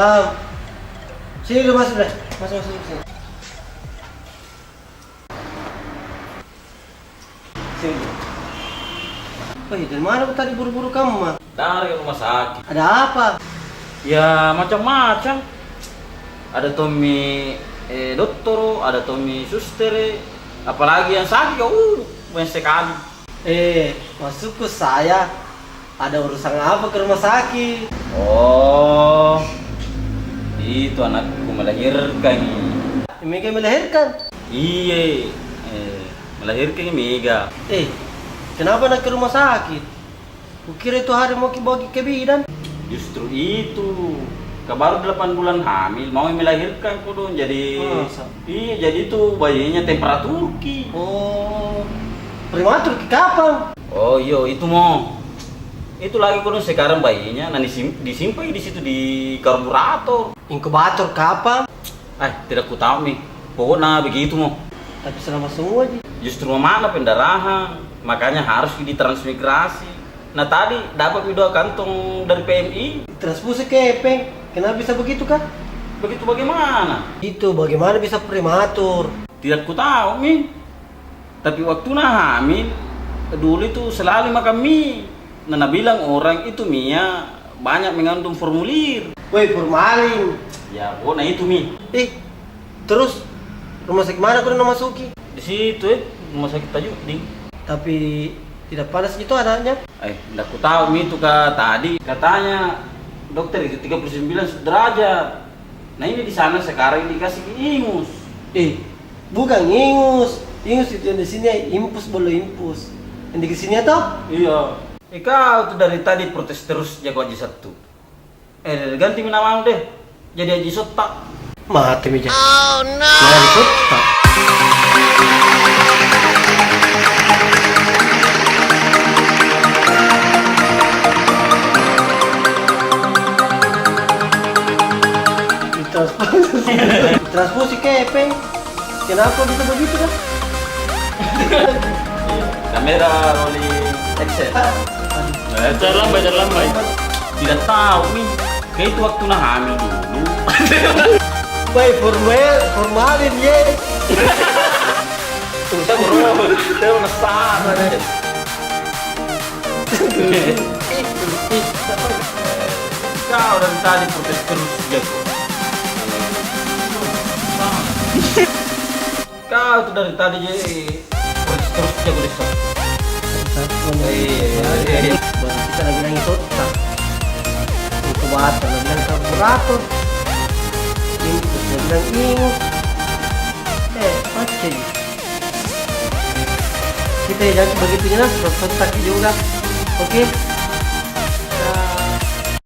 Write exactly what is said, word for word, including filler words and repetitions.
Ah, sini dulu, masuk deh. Masuk, masuk, masuk sini. Sini. Weh, dari mana ko tadi buru-buru kamu, Ma? Dari rumah sakit. Ada apa? Ya, macam-macam. Ada tommi, eh, dottoro, ada tommi suster, eh. Apalagi yang sakit, uh, banyak sekali. Eh, maksudku saya, ada urusan apa ke rumah sakit? Oh, itu anakku melahirkan. Mega melahirkan? Iye, eh, melahirkan mega. Eh, kenapa nak ke rumah sakit? Kukira itu hari mau ki bawa ki ke bidan. Justru itu, ka baru delapan bulan hamil, mau melahirkan kodong. Jadi, masa? Iya, jadi itu bayinya temperatur ki. Oh, prematur ki kapang? Oh, iyo, itu mo. Itu lagi kodong sekarang bayinya, nah, disim-, disimpan di situ di karburator. Inkubator kapang? Eh, tidak ku tahu mi. Pokoknya begitu mo. Tapi selamat semua ji. Justru mama pendarahan, makanya harus ditransmigrasi. Nah, tadi dapat mi dua kantong dari P M I. Transfusi kepeng, kenapa bisa begitu kah? Begitu bagaimana? Itu bagaimana bisa prematur? Tidak ku tahu mi. Tapi waktu na hamil, dulu itu selalu makan mi. Nah, na bilang orang itu mi ya banyak mengandung formulir. Woi, formalin. Ya, pokoknya itu mi. Ih, terus rumah sakit mana kau na masuki? Di situ, eh, rumah sakit Tajudin. Tapi tidak panas gitu anaknya? Eh, ndak ku tahu mi itu ka tadi. Katanya dokter itu tiga puluh sembilan derajat. Nah, ini di sana sekarang dikasih ingus. Eh, bukan ingus. Ingus itu yang di sini, impus, bolo impus. Yang di sini toh? Iya. Eh, kau tuh dari tadi protes terus, jago aja satu. Eh, ganti mi namamu deh. Jadi Haji Sotta. Mati mi ja. Oh, no. Haji Sotta. Ditransfusi. Ditransfusi kepeng. Kenapa bisa begitu, kan? Kamera rolling action. Eh, terlambat, terlambat. Tidak tahu mi. Kayak itu waktu na hamil dulu. Woi, formal, formalin, ye. Susah, bro. Saya penasaran aja. Kau dari tadi protes terus, jago. Kau tuh dari tadi je, eh, terus, terus jago desa. Satu, eh, eh, eh. Baru kita lagi nangis otak. Itu batal, lagi nangis karburator. Ini terus lagi nangis. Eh, macam. Kita ya, jangan begitu ya, nah. Terus otak juga. Oke.